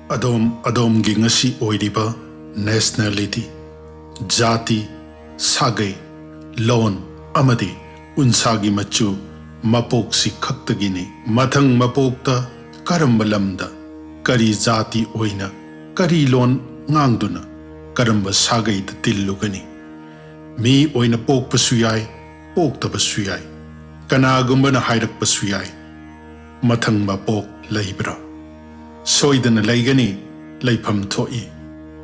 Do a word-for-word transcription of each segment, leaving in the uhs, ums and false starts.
ꯑꯗꯣꯝ ꯑꯗꯣꯝꯒꯤ ꯉꯁꯤ ꯑꯣꯏꯔꯤꯕ nationality, ꯖꯥꯇꯤ, ꯁꯥꯒꯩ, ꯂꯣꯟ ꯑꯃꯗꯤ ꯎꯟꯁꯥꯒꯤ ꯃꯆꯨ ꯃꯄꯣꯛꯁꯤ ꯈꯛꯇꯒꯤꯅꯤ꯫ ꯃꯊꯪ ꯃꯄꯣꯛꯇ ꯀꯔꯝꯕ ꯂꯝꯗ, ꯀꯔꯤ ꯖꯥꯇꯤ ꯑꯣꯏꯅ, ꯀꯔꯤ ꯂꯣꯟ ꯉꯥꯡꯗꯨꯅ, ꯀꯔꯝꯕ ꯁꯥꯒꯩꯗ ꯇꯤꯜꯂꯨꯒꯅꯤ? ꯃꯤ ꯑꯣꯏꯅ ꯄꯣꯛꯄꯁꯨ ꯌꯥꯏ, ꯄꯣꯛꯇꯕꯁꯨ ꯌꯥꯏ꯫ ꯀꯅꯥꯒꯨꯝꯕꯅ ꯍꯥꯏꯔꯛꯄꯁꯨ ꯌꯥꯏ, "ꯃꯊꯪ ꯃꯄꯣꯛ ꯂꯩꯕ꯭ꯔꯥ?" ꯁꯣꯏꯗꯅ ꯂꯩꯒꯅꯤ, ꯂꯩꯐꯝ ꯊꯣꯛꯏ꯫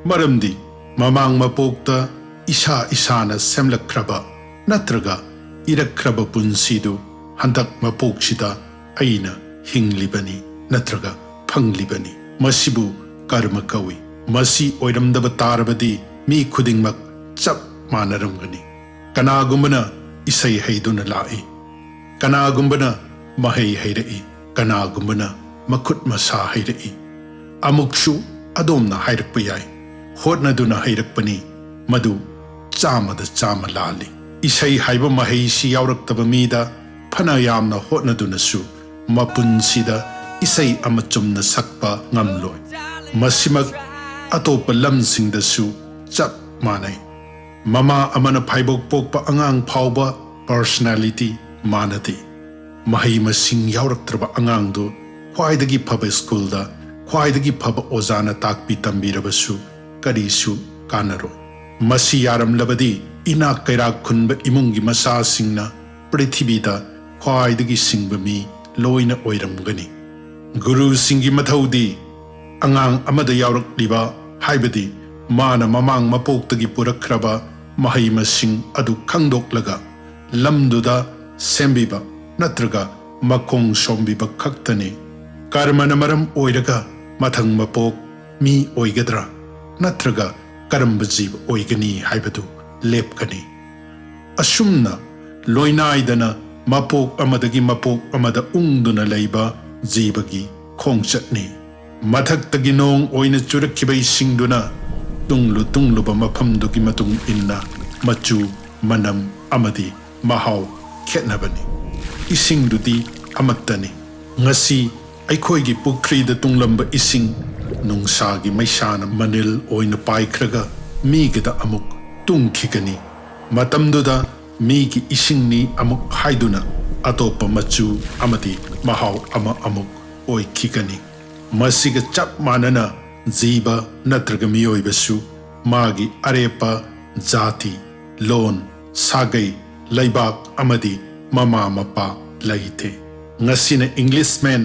ꯃꯔꯝꯗꯤ ꯃꯃꯥꯡ ꯃꯄꯣꯛꯇ ꯏꯁꯥ ꯏꯁꯥꯅ ꯁꯦꯝꯂꯛꯈ꯭ꯔꯕ ꯅꯠꯇ꯭ꯔꯒ ꯏꯔꯛꯈ꯭ꯔꯕ ꯄꯨꯟꯁꯤꯗꯨ ꯍꯟꯗꯛ ꯃꯄꯣꯛꯁꯤꯗ ꯑꯩꯅ ꯍꯤꯡꯂꯤꯕꯅꯤ ꯅꯠꯇ꯭ꯔꯒ ꯐꯪꯂꯤꯕꯅꯤ꯫ ꯃꯁꯤꯕꯨ ꯀꯔꯃ ꯀꯧꯏ꯫ ꯃꯁꯤ ꯑꯣꯏꯔꯝꯗꯕ ꯇꯥꯔꯕꯗꯤ ꯃꯤ ꯈꯨꯗꯤꯡꯃꯛ ꯆꯞ ꯃꯥꯟꯅꯔꯝꯒꯅꯤ꯫ ꯀꯅꯥꯒꯨꯝꯕꯅ ꯏꯁꯩ ꯍꯩꯗꯨꯅ ꯂꯥꯛꯏ, ꯀꯅꯥꯒꯨꯝꯕꯅ ꯃꯍꯩ ꯍꯩꯔꯛꯏ, ꯀꯅꯥꯒꯨꯝꯕꯅ ꯃꯈꯨꯠ ꯃꯁꯥ ꯍꯩꯔꯛꯏ꯫ ꯑꯃꯨꯛꯁꯨ ꯑꯗꯣꯝꯅ ꯍꯥꯏꯔꯛꯄ ꯌꯥꯏ, "ꯍꯣꯠꯅꯗꯨꯅ ꯍꯩꯔꯛꯄꯅꯤ", ꯃꯗꯨ ꯆꯥꯝꯃꯗ ꯆꯥꯝꯃ ꯂꯥꯜꯂꯤ꯫ ꯏꯁꯩ ꯍꯥꯏꯕ ꯃꯍꯩꯁꯤ ꯌꯥꯎꯔꯛꯇꯕ ꯃꯤꯗ ꯐꯅ ꯌꯥꯝꯅ ꯍꯣꯠꯅꯗꯨꯅꯁꯨ ꯃꯄꯨꯟꯁꯤꯗ ꯏꯁꯩ ꯑꯃ ꯆꯨꯝꯅ ꯁꯛꯄ ꯉꯝꯂꯣꯏ꯫ ꯃꯁꯤꯃꯛ ꯑꯇꯣꯞꯄ ꯂꯝꯁꯤꯡꯗꯁꯨ ꯆꯞ ꯃꯥꯟꯅꯩ꯫ ꯃꯃꯥ ꯑꯃꯅ ꯐꯥꯏꯕꯣꯛ ꯄꯣꯛꯄ ꯑꯉꯥꯡ ꯐꯥꯎꯕ personality ꯃꯥꯟꯅꯗꯦ꯫ ꯃꯍꯩ ꯃꯁꯤꯡ ꯌꯥꯎꯔꯛꯇ꯭ꯔꯕ ꯑꯉꯥꯡꯗꯨ ꯈ꯭ꯋꯥꯏꯗꯒꯤ ꯐꯕ ꯁ꯭ꯀꯨꯜꯗ, ꯈ꯭ꯋꯥꯏꯗꯒꯤ ꯐꯕ ꯑꯣꯖꯥꯅ ꯇꯥꯛꯄꯤ ꯇꯝꯕꯤꯔꯕꯁꯨ ꯀꯔꯤꯁꯨ ꯀꯥꯟꯅꯔꯣꯏ꯫ ꯃꯁꯤ ꯌꯥꯔꯝꯂꯕꯗꯤ ꯏꯅꯥꯛ ꯀꯩꯔꯥꯛ ꯈꯨꯟꯕ ꯏꯃꯨꯡꯒꯤ ꯃꯆꯥꯁꯤꯡꯅ ꯄ꯭ꯔꯤꯊꯤꯕꯤꯗ ꯈ꯭ꯋꯥꯏꯗꯒꯤ ꯁꯤꯡꯕ ꯃꯤ ꯂꯣꯏꯅ ꯑꯣꯏꯔꯝꯒꯅꯤ꯫ ꯒꯨꯔꯨꯁꯤꯡꯒꯤ ꯃꯊꯧꯗꯤ ꯑꯉꯥꯡ ꯑꯃꯗ ꯌꯥꯎꯔꯛꯂꯤꯕ, ꯍꯥꯏꯕꯗꯤ ꯃꯥꯅ ꯃꯃꯥꯡ ꯃꯄꯣꯛꯇꯒꯤ ꯄꯨꯔꯛꯈ꯭ꯔꯕ ꯃꯍꯩ ꯃꯁꯤꯡ ꯑꯗꯨ ꯈꯪꯗꯣꯛꯂꯒ ꯂꯝꯗꯨꯗ ꯁꯦꯝꯕꯤꯕ ꯅꯠꯇ꯭ꯔꯒ ꯃꯈꯣꯡ ꯁꯣꯝꯕꯤꯕ ꯈꯛꯇꯅꯤ꯫ ꯀꯔꯃꯅ ꯃꯔꯝ ꯑꯣꯏꯔꯒ ꯃꯊꯪ ꯃꯄꯣꯛ ꯃꯤ ꯑꯣꯏꯒꯗ꯭ꯔꯥ ꯅꯠꯇ꯭ꯔꯒ ꯀꯔꯝꯕ ꯖꯤꯕ ꯑꯣꯏꯒꯅꯤ ꯍꯥꯏꯕꯗꯨ ꯂꯦꯞꯀꯅꯤ꯫ ꯑꯁꯨꯝꯅ ꯂꯣꯏꯅꯥꯏꯗꯅ ꯃꯄꯣꯛ ꯑꯃꯗꯒꯤ ꯃꯄꯣꯛ ꯑꯃꯗ ꯎꯪꯗꯨꯅ ꯂꯩꯕ ꯖꯤꯕꯒꯤ ꯈꯣꯡꯆꯠꯅꯤ꯫ ꯃꯊꯛꯇꯒꯤ ꯅꯣꯡ ꯑꯣꯏꯅ ꯆꯨꯔꯛꯈꯤꯕ ꯏꯁꯤꯡꯗꯨꯅ ꯇꯨꯡꯂꯨ ꯇꯨꯡꯂꯨꯕ ꯃꯐꯝꯗꯨꯒꯤ ꯃꯇꯨꯡ ꯏꯟꯅ ꯃꯆꯨ, ꯃꯅꯝ ꯑꯃꯗꯤ ꯃꯍꯥꯎ ꯈꯦꯠꯅꯕꯅꯤ꯫ ꯏꯁꯤꯡꯗꯨꯗꯤ ꯑꯃꯠꯇꯅꯤ꯫ ꯉꯁꯤ ꯑꯩꯈꯣꯏꯒꯤ ꯄꯨꯈ꯭ꯔꯤꯗ ꯇꯨꯡꯂꯝꯕ ꯏꯁꯤꯡ ꯅꯨꯡꯁꯥꯒꯤ ꯃꯩꯁꯥꯅ ꯃꯅꯤꯜ ꯑꯣꯏꯅ ꯄꯥꯏꯈ꯭ꯔꯒ ꯃꯤꯒꯤꯗ ꯑꯃꯨꯛ ꯇꯨꯡꯈꯤꯒꯅꯤ꯫ ꯃꯇꯝꯗꯨꯗ ꯃꯤꯒꯤ ꯏꯁꯤꯡꯅꯤ ꯑꯃꯨꯛ ꯍꯥꯏꯗꯨꯅ ꯑꯇꯣꯞꯄ ꯃꯆꯨ ꯑꯃꯗꯤ ꯃꯍꯥꯎ ꯑꯃ ꯑꯃꯨꯛ ꯑꯣꯏꯈꯤꯒꯅꯤ꯫ ꯃꯁꯤꯒ ꯆꯞ ꯃꯥꯟꯅꯅ ꯖꯤꯕ ꯅꯠꯇ꯭ꯔꯒ ꯃꯤꯑꯣꯏꯕꯁꯨ ꯃꯥꯒꯤ ꯑꯔꯦꯞꯄ ꯖꯥꯇꯤ, ꯂꯣꯟ, ꯁꯥꯒꯩ, ꯂꯩꯕꯥꯛ ꯑꯃꯗꯤ ꯃꯃꯥ ꯃꯄꯥ ꯂꯩꯇꯦ꯫ ꯉꯁꯤꯅ Englishman,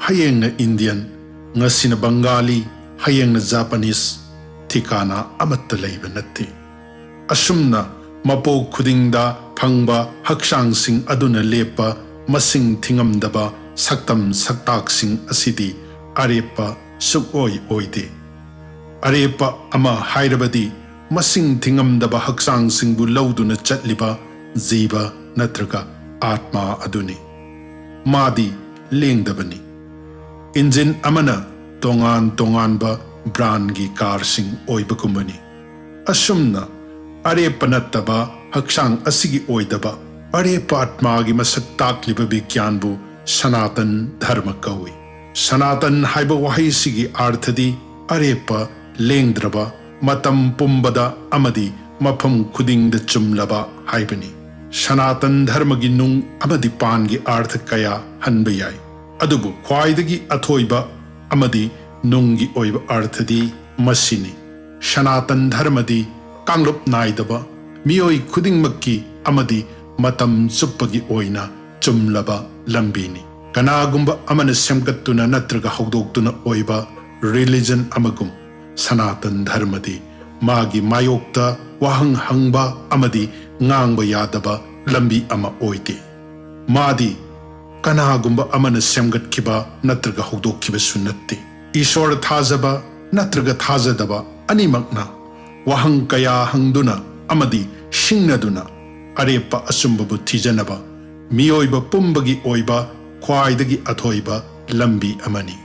ꯍꯌꯦꯡꯅ Indian, ꯉꯁꯤꯅ ꯕꯪꯒꯥꯂꯤ, ꯍꯌꯦꯡꯅ Japanese, ꯊꯤꯀꯥꯅ ꯑꯃꯠꯇ ꯂꯩꯕ ꯅꯠꯇꯦ꯫ ꯑꯁꯨꯝꯅ ꯃꯄꯣꯛ ꯈꯨꯗꯤꯡꯗ ꯐꯪꯕ ꯍꯛꯆꯥꯡꯁꯤꯡ ꯑꯗꯨꯅ ꯂꯦꯞꯄ ꯃꯁꯤꯡ ꯊꯤꯉꯝꯗꯕ ꯁꯛꯇꯝ ꯁꯛꯇꯥꯛꯁꯤꯡ ꯑꯁꯤꯗꯤ ꯑꯔꯦꯞꯄ ꯁꯨꯛꯑꯣꯏ ꯑꯣꯏꯗꯦ꯫ ꯑꯔꯦꯞꯄ ꯑꯃ ꯍꯥꯏꯔꯕꯗꯤ ꯃꯁꯤꯡ ꯊꯤꯉꯝꯗꯕ ꯍꯛꯆꯥꯡꯁꯤꯡꯕꯨ ꯂꯧꯗꯨꯅ ꯆꯠꯂꯤꯕ ꯖꯤꯕ ꯅꯠꯇ꯭ꯔꯒ ꯑꯥꯠꯃꯥ ꯑꯗꯨꯅꯤ꯫ ꯃꯥꯗꯤ ꯂꯦꯡꯗꯕꯅꯤ꯫ ꯏꯟꯖꯤꯟ ꯑꯃꯅ ꯇꯣꯉꯥꯟ ꯇꯣꯉꯥꯟꯕ ꯕ꯭ꯔꯥꯟꯒꯤ ꯀꯥꯔꯁꯤꯡ ꯑꯣꯏꯕꯒꯨꯝꯕꯅꯤ꯫ ꯑꯁꯨꯝꯅ ꯑꯔꯦꯞꯄ ꯅꯠꯇꯕ ꯍꯛꯆꯥꯡ ꯑꯁꯤꯒꯤ ꯑꯣꯏꯗꯕ ꯑꯔꯦꯞꯄ ꯑꯥꯠꯃꯥꯒꯤ ꯃꯁꯛ ꯇꯥꯛꯂꯤꯕ ꯕꯤꯒ꯭ꯌꯥꯟꯕꯨ ꯁꯅꯥꯇꯟ ꯙꯔꯃ ꯀꯧꯏ꯫ ꯁꯅꯥꯇꯟ ꯍꯥꯏꯕ ꯋꯥꯍꯩꯁꯤꯒꯤ ꯑꯥꯔꯊꯗꯤ ꯑꯔꯦꯞꯄ, ꯂꯦꯡꯗ꯭ꯔꯕ, ꯃꯇꯝ ꯄꯨꯝꯕꯗ ꯑꯃꯗꯤ ꯃꯐꯝ ꯈꯨꯗꯤꯡꯗ ꯆꯨꯝꯂꯕ ꯍꯥꯏꯕꯅꯤ꯫ ꯁꯅꯥꯇꯟ ꯙꯔꯃꯒꯤ ꯅꯨꯡ ꯑꯃꯗꯤ ꯄꯥꯟꯒꯤ ꯑꯥꯔꯊ ꯀꯌꯥ ꯍꯟꯕ ꯌꯥꯏ, ꯑꯗꯨꯕꯨ ꯈ꯭ꯋꯥꯏꯗꯒꯤ ꯑꯊꯣꯏꯕ ꯑꯃꯗꯤ ꯅꯨꯡꯒꯤ ꯑꯣꯏꯕ ꯑꯥꯔꯊꯗꯤ ꯃꯁꯤꯅꯤ꯫ ꯁꯅꯥꯇꯟ ꯙꯔꯃꯗꯤ ꯀꯥꯡꯂꯨꯞ ꯅꯥꯏꯗꯕ, ꯃꯤꯑꯣꯏ ꯈꯨꯗꯤꯡꯃꯛꯀꯤ ꯑꯃꯗꯤ ꯃꯇꯝ ꯆꯨꯞꯄꯒꯤ ꯑꯣꯏꯅ ꯆꯨꯝꯂꯕ ꯂꯝꯕꯤꯅꯤ꯫ ꯀꯅꯥꯒꯨꯝꯕ ꯑꯃꯅ ꯁꯦꯝꯒꯠꯇꯨꯅ ꯅꯠꯇ꯭ꯔꯒ ꯍꯧꯗꯣꯛꯇꯨꯅ ꯑꯣꯏꯕ religion ꯑꯃꯒꯨꯝ ꯁꯅꯥꯇꯟ ꯙꯔꯃꯗꯤ ꯃꯥꯒꯤ ꯃꯥꯌꯣꯛꯇ ꯋꯥꯍꯪ ꯍꯪꯕ ꯑꯃꯗꯤ ꯉꯥꯡꯕ ꯌꯥꯗꯕ ꯂꯝꯕꯤ ꯑꯃ ꯑꯣꯏꯗꯦ꯫ ꯃꯥꯗꯤ ꯀꯅꯥꯒꯨꯝꯕ ꯑꯃꯅ ꯁꯦꯝꯒꯠꯈꯤꯕ ꯅꯠꯇ꯭ꯔꯒ ꯍꯧꯗꯣꯛꯈꯤꯕꯁꯨ ꯅꯠꯇꯦ꯫ ꯏꯁꯣꯔ ꯊꯥꯖꯕ ꯅꯠꯇ꯭ꯔꯒ ꯊꯥꯖꯗꯕ ꯑꯅꯤꯃꯛꯅ ꯋꯥꯍꯪ ꯀꯌꯥ ꯍꯪꯗꯨꯅ ꯑꯃꯗꯤ ꯁꯤꯡꯅꯗꯨꯅ ꯑꯔꯦꯞꯄ ꯑꯆꯨꯝꯕꯕꯨ ꯊꯤꯖꯅꯕ ꯃꯤꯑꯣꯏꯕ ꯄꯨꯝꯕꯒꯤ ꯑꯣꯏꯕ ꯈ꯭ꯋꯥꯏꯗꯒꯤ ꯑꯊꯣꯏꯕ ꯂꯝꯕꯤ ꯑꯃꯅꯤ꯫